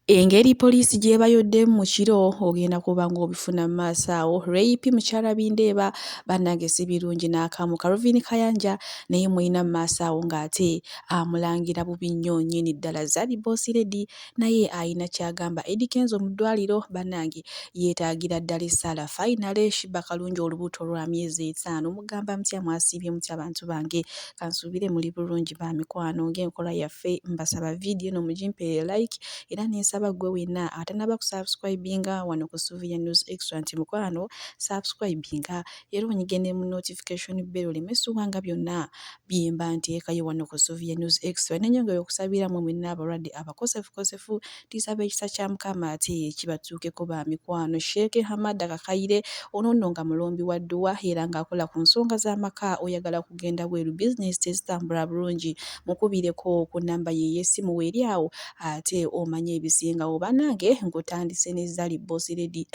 Engeri poliisi gy'ebayoddemu mu kiro ogenda kuba ng'obifuna mu maaso awo. Ray P mukyala Bindeeba bannange si birungi n'akamu. Calvin Kayanja naye mmulina mu maaso awo ng'ate amulangira bubi nnyo nnyini ddala. Zari Boss Lady naye alina ky'agamba. Eddy Kenzo mu ddwaliro bannange yeetaagira ddala essaala. Finally Sheebah Kalungi olubuto lwa myezi 5. Mugamba mutya, mwasiibye mutya bantu bange? Kansuubire muli bulungi ba mikwano ng'enkola yaffe. Mbasaba vidiyo eno mugimpeere like era ne nsaba ggwe wenna atannaba kusubscribinga wano ku Sylvia News Extra nti mukwano subscribinga era onyige ne mu notification bell oleme ssuwa nga byonna bye mba nteekayo wano ku Sylvia News Extra. Nennyongera okusabira mmwe mwenna abalwadde abakosefukosefu, tusaba ekisa kya Mukama ate kibatuukeko ba mikwano. Sheikh Hamada Kakaire ono nno nga mulombi wa dduwa era ng'akola ku nsonga z'amaka, oyagala kugenda bweru, bizinesi tezitambula bulungi, mukubireko ku nnamba ye ey'essimu weeri awo ate omanye ebisingawo. Bannange nkutandise ne Zari Boss Lady.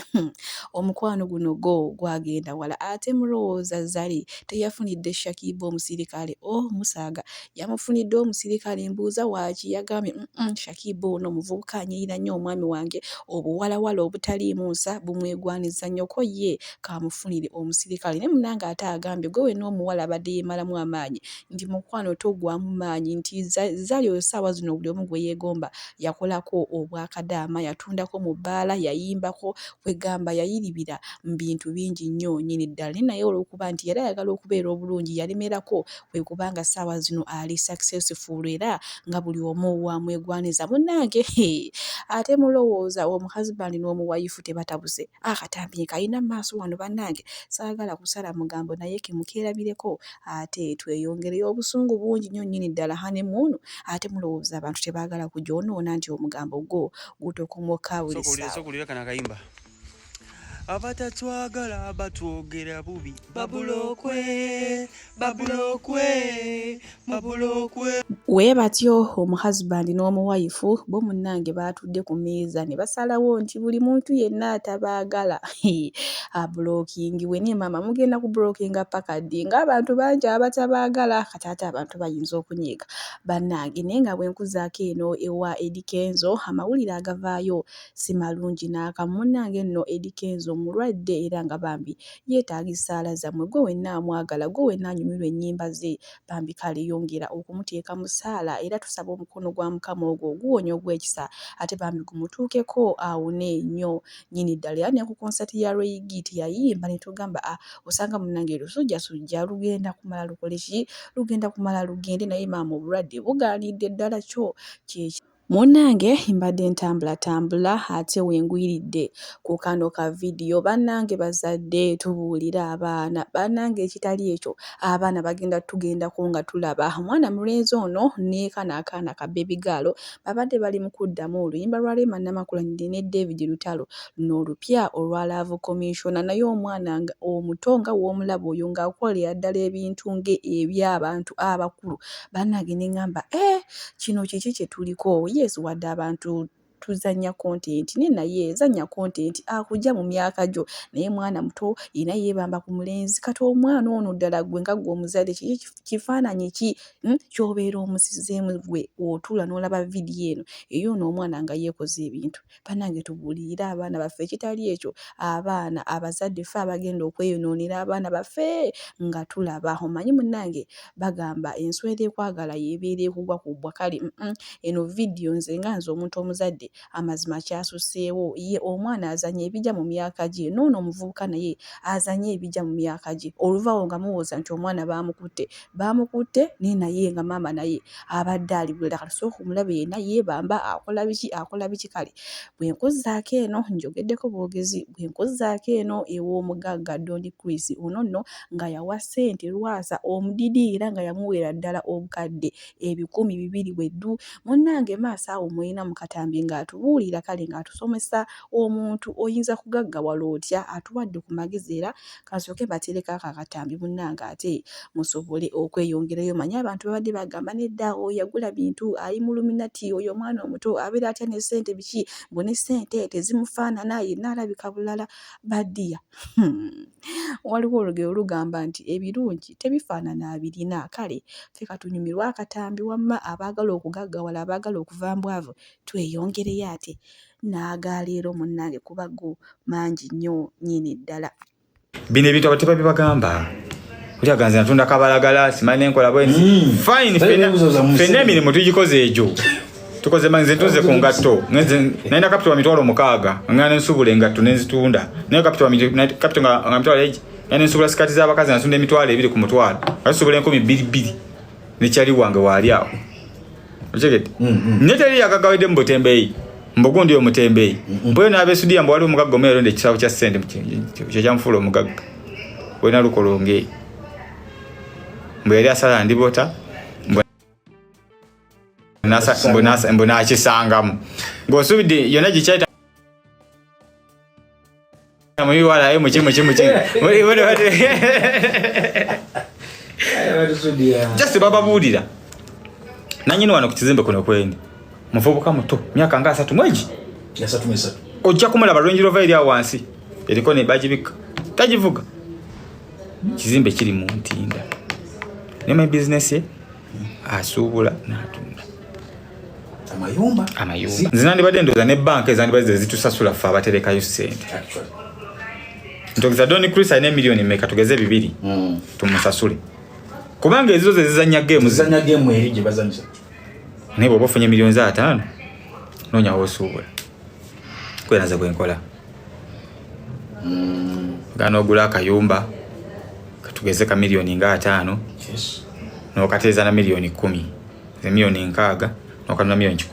Omukwano guno gwo gwagenda wala ate mulowooza Zari teyafunidde Shakib omusirikale? Oh musaaga yamufunidde omusirikale, mbuuza waaki? Yagambye Shakib ono omuvubuka anyirira nnyo omwami wange, obuwalawala obutaliimu nsa bumwegwaniza nnyo ko ye kamufunire omusirikale. Naye munnange ate agambye gwe wenna omuwala abadde yeemalamu amaanyi nti mukwano toggwaamu maanyi nti Zari essaawa zino buli omu gwe yeegomba yakolako obwakadaama, yatundako mu bbaala, yayimbako, kwegamba yayiribira mu bintu bingi nnyo nnyini ddala. Naye naye olw'okuba nti yali ayagala okubeera obulungi yalemerako kwe kubanga ssaawa zino ali successful era nga buli omu wamwegwaniza. Munnange ate mulowooza omuhusband n'omuwayifu tebatabuse? Akatambi nkalina mu maaso wano bannange, saagala kusala mugambo naye kemukeerabireko ate tweyongereyo. Obusungu bungi nnyo nnyini ddala honeymoon ate mulowooza abantu tebaagala kugyonoona nti omugambo gwo gutokomoka buli ssaawa. Sokulira kana akayimba. Abatatwagala batwogera bubi, babulokwe babulokwe babulokwe. We batyo omuhusband n'omuwayifu bo munnange baatudde ku mmeeza ne basalawo nti buli muntu yenna atabaagala abulookingibwe. Naye maama mugenda kubulookinga paka ddi ng'abantu bangi abatabaagala? Kati ate abantu bayinza okunyiiga bannange. Naye nga bwe nkuzaako eno ewa Eddy Kenzo, amawulire agavaayo si malungi n'akamu. Munnange nno Eddy Kenzo mulwadde era nga bambi yeetaaga essaala zammwe. Gwe wenna amwagala, gwe wenna anyumirwa ennyimba ze, bambi kale yongera okumuteeka mu ssaala era tusaba omukono gwa Mukama ogwo oguwonya ogw'ekisa ate bambi gumutuukeko awone nnyo nnyini ddala. Era ne ku concert ya Ray G teyayimba ne tugamba ah osanga munnange lusujjasujja lugenda kumala lukole ki? Lugenda kumala lugende naye maama obulwadde bugaanidde ddala kyo kye. Munnange mbadde ntambulatambula ate we ngwiridde ku kano ka vidiyo. Bannange bazadde tubuulire abaana, bannange ekitali ekyo abaana bagenda tugendako nga tulaba. Omwana mulenzi ono ne kano akaana ka baby girl babadde bali mu kuddamu oluyimba lwa Rema Namakula ne David Lutalo luno olupya olwa Love Commissioner. Naye omwana omuto nga w'omulaba oyo ng'akolera ddala ebintu ng'eby'abantu abakulu. Bannange ne ŋŋamba eh kino kiki kye tuliko? Yes wadde abantu tuzannya content naye naye zannya content akujja mu myaka gyo naye mwana muto yenna yeebamba ku mulenzi. Kati omwana ono ddala ggwe nga ggwe omuzadde kiki kifaananyi ki ky'obeera omusizeemu ggwe otuula n'olaba vidiyo eno ey'ono omwana nga yeekoze ebintu? Bannange tubuulirire abaana baffe ekitali ekyo abaana abazadde ffe abagenda okweyonoonera abaana baffe nga tulaba. Omanyi munnange bagamba enswera ekwagala y'ebeera ekugwa ku bbwa. Kale eno vidiyo nze nga nze omuntu omuzadde amazima kyasusseewo. Ye omwana azannya ebijja mu myaka gye n'ono omuvubuka naye azannya ebijja mu myaka gye. Oluvaawo nga muwoza nti omwana baamukutte, baamukutte naye naye nga maama naye abadde ali bulala. Kati sooka omulabe yenna yeebamba akola biki akola biki. Kale bwe nkuzzaako eno njogeddeko bwogezi, bwe nkuzzaako eno ew'omugagga Don Chris ono nno nga yawa ssente Lwasa omudidi era nga yamuweera ddala obukadde 2,000 bweddu. Munnange maaso awo mulina mu katambi ng'atubuulira kale ng'atusomesa omuntu oyinza kugaggawala otya, atuwadde ku magezi era kansooke mbateereko ako akatambi munnange ate musobole okweyongerayo. Mmanyi abantu babadde bagamba nedda oyo yagula bintu ali mu Illuminati, oyo omwana omuto abeera atya ne ssente biki, mbu ne ssente tezimufaanana yenna alabika bulala. Baddiya waliwo olugero lugamba nti ebirungi tebifaanana abirina. Kale ffe katunyumirwe akatambi wamma abaagala okugaggawala abaagala okuva mbwavu tweyongereyo. Tweyongereyo ate n'aga leero munnange kuba go mangi nnyo nnyini ddala. Bino ebintu abantu tebabibagamba. Oli aganze natunda kabalagala, simanyi nenkola bwe nti. Fine, ffenna emirimu tugikoze egyo. Tukoze mangi, nze ntunze ku ngatto. Ngenze nalina capital wa 60,000, nga nensubula engatto nenzitunda. Naye capital wa capital nga mitwalo egi, nga nensubula sikaati z'abakazi nasunda 20,000 ku mutwalo. Nga tusubula enkumi bbiri bbiri. Ne kyali wange waali awo. Okitegedde? Naye teri yagaggawedde mu butembeeyi. Mbu gundi omutembeeyi. Mbu n'abeesudiya mbu waliwo omugagga omu yalonda ekisawo kya ssente kye kyamufuula omugagga. Wena lukolonge. Mbu yali asala ndibota. Mbu n'akisangamu. Ng'osuubidde yonna gye kyayita mu URA muki muki muki. Just bababuulira. Nanyini wano ku kizimbe kuno kwendi. Muvubuka muto, myaka nga asatu mu egi. 33. Ojja kumulaba Range Rover eri awo wansi. Eriko ne bagibikka. Tagivuga. Kizimbe kiri mu Ntinda. Ne my business ye asuubula n'atunda. Amayumba. Amayumba. Nze nandibadde ndowooza ne banka ezandibadde zitusasula ffe abaterekayo ssente. Actually. Ntogeza Don Chris alina emiliyoni mmeka, tugeze 2 tumusasule. Kubanga ezizo ze zizannya game. Zizannya game eri gye bazanyisa. Naye bw'oba ofunye miliyoni za 5 noonya w'osuubula. Kwera nze bwe nkola. Gaana ogula akayumba katugeze ka miliyoni nga 50. N'okateeza na miliyoni 10. Ze miliyoni 60 n'okanona miliyoni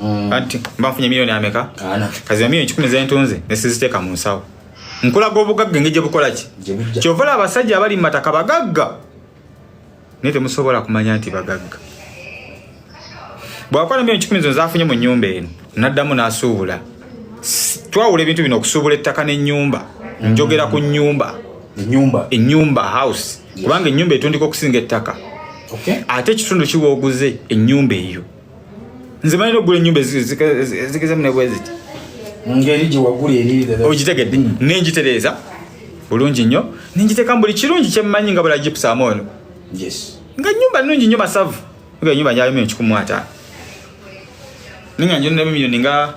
100. Anti mba nfunye miliyoni ameka? Ana. Kazi miliyoni 100 ze ntunze ne siziteeka mu nsawo. Nkulaga obugagga engeri gye bukola ki? Gye bujja. Kyova olaba abasajja abali mu mataka bagagga. Naye temusobola kumanya nti bagagga. Bw'akola miliyoni 1,000 zino z'afunye mu nnyumba eno, n'addamu n'asuubula. Twawula ebintu bino okusuubula ettaka n'ennyumba. Njogera ku nnyumba. Ennyumba. Ennyumba, house. Kubanga ennyumba etundika okusinga ettaka. Ate ekitundu kiwa oguze ennyumba eyo. Nze manyi n'okugula ennyumba ezigezemu ne bwe ziti. Ngeri gye wagula eri ddala. Ogitegedde? Ne ngitereeza bulungi nnyo. Ne ngiteeka mu buli kirungi kye mmanyi nga bula gypsum ono. Nga nnyumba nnungi nnyo masavu. Nga ennyumba njala miliyoni 150. Ninga njona miliyoni nga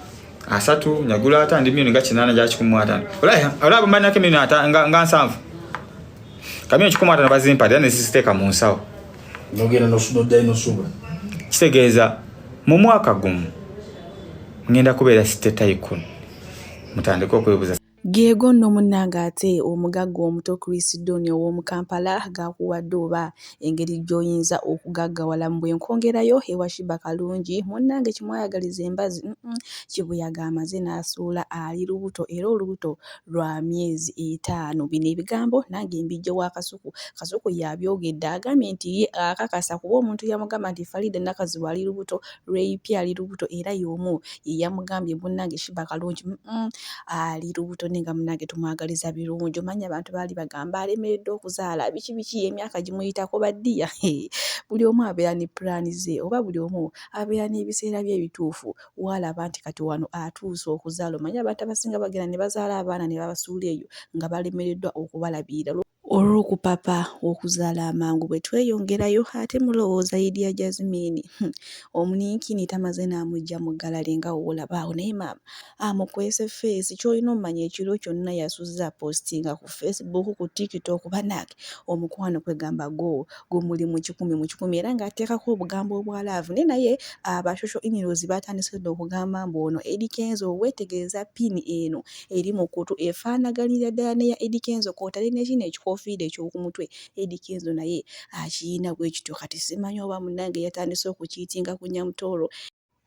30, nyagula 5, ndi miliyoni nga 8 njala 150. Olaba mmanyi nako miliyoni nga 70. Ka miliyoni 150 bazimpa era ne siziteeka mu nsawo. Nogenda n'oddayo n'osuubula. Kitegeeza mu mwaka gumu ngenda kubeera city tycoon. Mutandike okwebuuza. Geego nno munnange ate omugagga omuto Chris Don ow'omu Kampala gaakuwadde oba engeri gy'oyinza okugaggawala bwe nkwongerayo ewa Sheebah Kalungi munnange kimwayagaliza embazi kibuyaga amaze n'asuula ali lubuto era olubuto lwa myezi 5. Bino ebigambo nange mbijje wa Kasuku. Kasuku y'abyogedde agambye nti ye akakasa kuba omuntu yamugamba nti Farida Nakazibu ali lubuto, Ray P ali lubuto era y'omu ye yamugambye munnange Sheebah Kalungi ali lubuto naye nga munnange tumwagaliza birungi. Omanyi abantu baali bagamba alemereddwa okuzaala biki biki emyaka gimuyitako baddiya. Buli omu abeera ne pulaani ze oba buli omu abeera n'ebiseera bye ebituufu w'alaba nti kati wano atuuse okuzaala. Omanyi abantu abasinga bagenda ne bazaala abaana ne babasuula eyo nga balemereddwa okubalabirira olw'okupapa okuzaala amangu. Bwe tweyongerayo ate mulowooza Lydia Jazmine omuninkini tamaze n'amuggya mu ggalale nga w'olaba awo naye maama amukwese feesi. Ky'olina ommanya ekiro kyonna yasuzza apositinga ku Facebook, ku TikTok bannange omukwano kwegamba go gumuli mu 100 mu 100 era ng'ateekako obugambo obwa love. Naye naye aba social in-laws batandise dda okugamba mbu ono Eddy Kenzo weetegereza pin eno eri mu kutu efaanaganira ddala n'eya Eddy Kenzo kw'otadde ne kino ekikoofiira eky'oku mutwe Eddy Kenzo naye akiyina bwe kityo. Kati simanyi oba munnange yatandise okukiitinga ku Nyamutooro.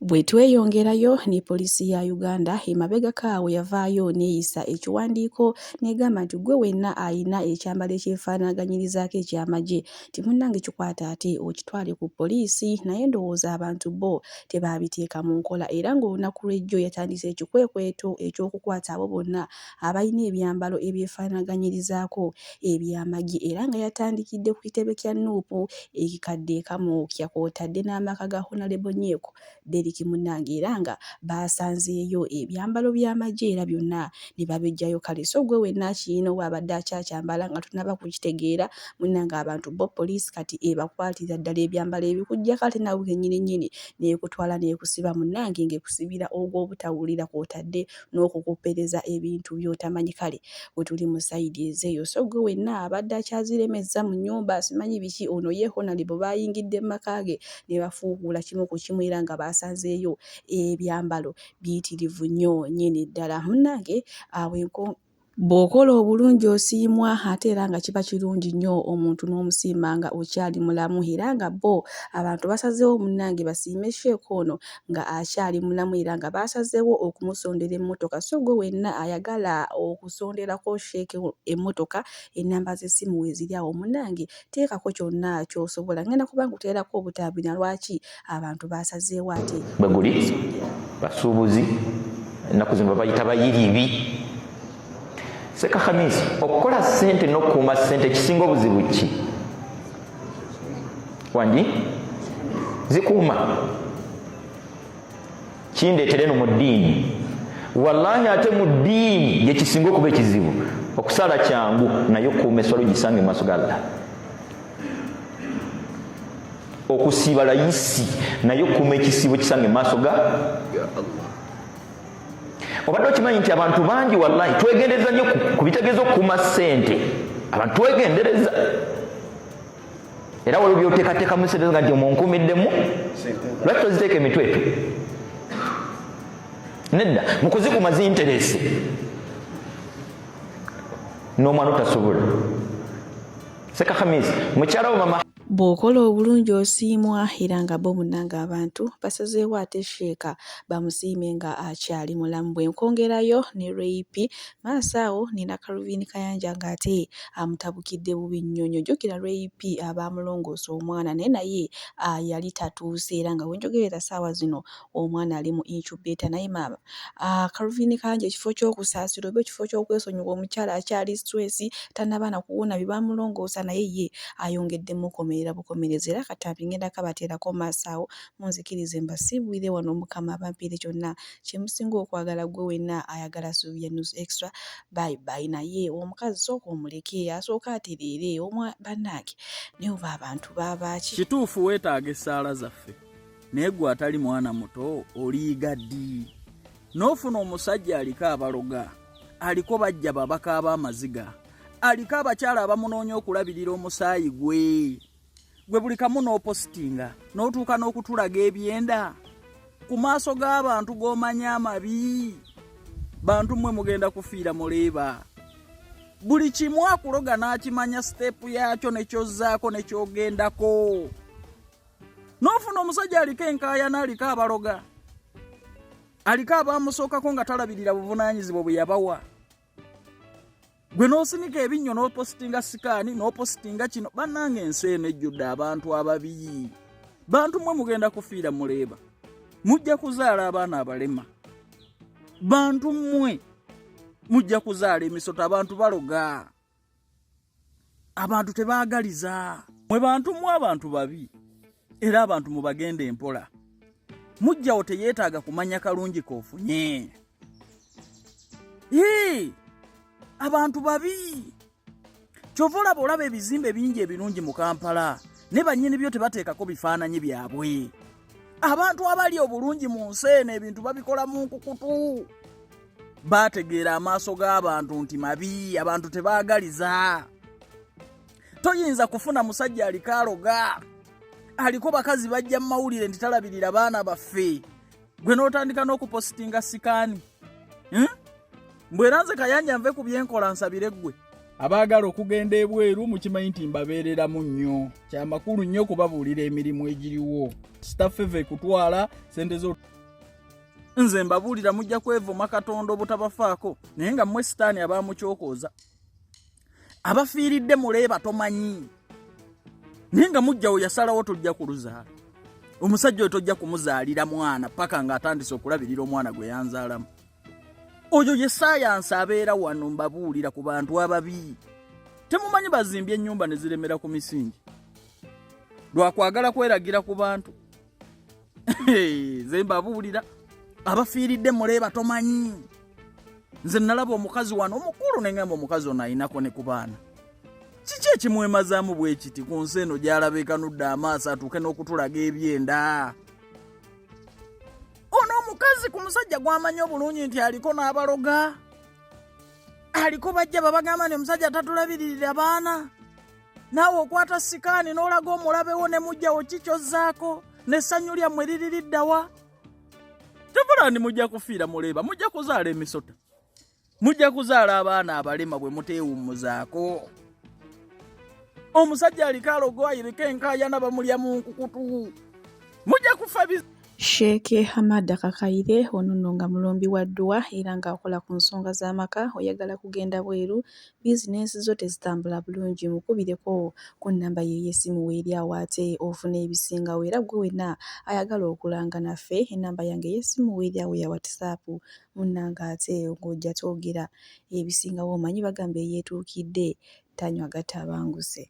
Bwe tweyongerayo ne poliisi ya Uganda emabegako awo yavaayo n'eyisa ekiwandiiko n'egamba nti ggwe wenna ayina ekyambalo ekyefaanaanyirizaako eky'amagye nti munnange kikwate ate okitwale ku poliisi naye ndowooza abantu bo tebaabiteeka mu nkola era ng'olunaku lw'ejjo yatandise ekikwekweto eky'okukwata abo bonna abalina ebyambalo ebyefaanaanyirizaako eby'amagye era nga yatandikidde ku kitebe kya Nuupu ekikadde e Kamwokya kw'otadde n'amaka ga Honorable Nyeko Derrick. Derrick munnange era nga baasanzeeyo ebyambalo by'amagye era byonna ne babiggyayo kale so gwe wenna akirina oba abadde akyakyambala nga tonaba kukitegeera munnange abantu bo poliisi kati ebakwatira ddala ebyambalo ebikuggyako ate naawe kennyini nnyini n'ekutwala n'ekusiba munnange ng'ekusibira ogw'obutawulira kw'otadde n'okukuppereza ebintu by'otamanyi kale wetuli mu sayidi ezeeyo so gwe wenna abadde akyaziremezza mu nnyumba simanyi biki ono ye Honalebo baayingidde mu maka ge ne bafuukuula kimu ku kimu era nga baasanzeeyo ebyambalo biyitirivu nnyo nnyini ddala munnange awo enko Bw'okola obulungi osiimwa ate era nga kiba kirungi nnyo omuntu n'omusiima nga okyali mulamu era nga bo abantu basazeewo munnange basiime Sheikh ono nga akyali mulamu era nga baasazeewo okumusondera emmotoka so ggwe wenna ayagala okusonderako Sheikh emmotoka ennamba z'essimu weeziri awo munnange teekako kyonna ky'osobola ngenda kuba nkuteerako obutambi na lwaki abantu baasazeewo ate bwe guli basuubuzi ennaku zino babayita bayiribi seka hamisi okukola sente n'okukuuma sente ekisinga obuzibu ki wangi zikuuma kindeetere eno mu ddiini wallahi ate mu ddiini gyekisinga okuba ekizibu okusala kyangu naye okukuuma eswala ogisange mu maaso ga allah okusiiba layisi naye okukuuma ekisiibo kisange mu maaso ga obadde okimanyi nti abantu bangi wallahi twegendereza nnyo ku bitegeeza okukuuma ssente abantu twegendereza era waliwo byoteekateekamu sente nga nti omunkuumiddemu lwaki toziteeka emitwe etu nedda mukuzikuuma zinterese n'omwana otasobola seka hamis mukyala wo mama Bw'okola obulungi osiimwa era nga bo munnange abantu basazeewo ate Sheikh bamusiime nga akyali mulamu. Bwe nkwongerayo ne Ray P maaso awo nina Calvin Kayanja ng'ate amutabukidde bubi nnyo nnyo. Jjukira Ray P abaamulongoosa omwana naye naye yali tatuuse era nga we njogerera ssaawa zino omwana ali mu incubator naye maama Calvin Kayanja ekifo ky'okusaasira oba ekifo ky'okwesonyiwa omukyala akyali stress tannaba na kuwona bye baamulongoosa naye ye ayongedde mukomerera bukomerezi era akatambi ngenda kabateerako maaso awo munzikirize mbasiibwire wano Omukama abampeere kyonna kye musinga okwagala ggwe wenna ayagala Sylvia News Extra bye bye naye omukazi sooka omuleke asooke atereere omwa bannange naye oba abantu baaba ki? Kituufu weetaaga essaala zaffe naye gwe atali mwana muto oliyiga ddi n'ofuna omusajja aliko abaloga aliko bajja babakaaba amaziga aliko abakyala abamunoonya okulabirira omusaayi gwe gwe buli kamu n'opositinga n'otuuka n'okutulaga ebyenda ku maaso g'abantu g'omanyi amabi bantu mmwe mugenda kufiira muleeba buli kimu akuloga n'akimanya siteepu yaakyo nekyozzaako nekyogendako n'ofuna omusajja aliko enkaayana aliko abaloga aliko abamusookako nga talabirira buvunaanyizibwa bwe yabawa gwe n'osinika ebinnyo n'opositinga sikaani n'opositinga kino bannange ensi eno ejjudde abantu ababi bantu mwe mugenda kufiira muleeba mujja kuzaala abaana abalema bantu mmwe mujja kuzaala emisota abantu baloga abantu tebaagaliza mwe bantu mwe abantu babi era abantu mubagenda empola mujjawo teyeetaaga kumanya kalungi kofunye Hii! Abantu babi. Kyova olaba olaba ebizimbe bingi ebirungi mu Kampala ne bannyini byo tebateekako bifaananyi byabwe. Abantu abali obulungi mu nsi eno ebintu babikola mu nkukutu. Baategeera amaaso g'abantu nti mabi, abantu tebaagaliza. Toyinza kufuna musajja aliko aloga, aliko bakazi bajja mu mawulire nti talabirira baana baffe. Gwe n'otandika n'okupositinga sikaani. Mbu era nze Kayanja nve ku byenkola nsabire ggwe. Abaagala okugenda ebweru mukimanyi nti mbabeereramu nnyo. Kyamakulu nnyo okubabuulira emirimu egiriwo. Staff eva ekutwala sente zo. Nze mbabuulira mujja kwevuma Katonda obutabafaako naye nga mmwe sitaani abamukyokooza. Abafiiridde muleeba tomanyi. Naye nga mujjawo yasalawo tojja kuluzaala. Omusajja oyo tojja kumuzaalira mwana paka ng'atandise okulabirira omwana gwe yanzaalamu. Oyo ye sayansi abeera wano mbabuulira ku bantu ababi. Temumanyi bazimbye ennyumba ne ziremera ku misingi lwa kwagala kweragira ku bantu. Nze mbabuulira, abafiiridde muleeba tomanyi. Nze nalaba omukazi wano omukulu ne ŋŋamba omukazi ono ayinako ne ku baana. Kiki ekimwemazaamu bwe kiti ku nsi eno gy'alaba ekanudde amaaso atuuke n'okutulaga ebyenda? Ono omukazi ku musajja gw'amanyi obulungi nti aliko n'abaloga, aliko bajja babagamba nti omusajja tatulabiririra baana. Naawe okwata sikaani n'olaga omulabewo ne mujjawo kikyozzaako n'essanyu lyammwe liri liddawa? Tebulani mujja kufiira muleeba, mujja kuzaala emisota, mujja kuzaala abaana abalema bwe muteewummuzaako. Omusajja aliko alogo ayiriko enkaayana bamulya mu nkukutu, mujja kufa. Sheikh Hamad Kakaire ono nno nga mulumbi wa dduwa era ng'akola ku nsonga z'amaka. Oyagala kugenda bweru, bizinensi zo tezitambula bulungi, mukubireko ku nnamba ye ey'essimu weeri awo ate ofuna ebisingawo. Era ggwe wenna ayagala okulanga naffe, ennamba yange ey'essimu weeri awo ya WhatsApp, munnange ate ng'ojja twogera ebisingawo. Omanyi bagamba eyeetuukidde tanywa gatabanguse.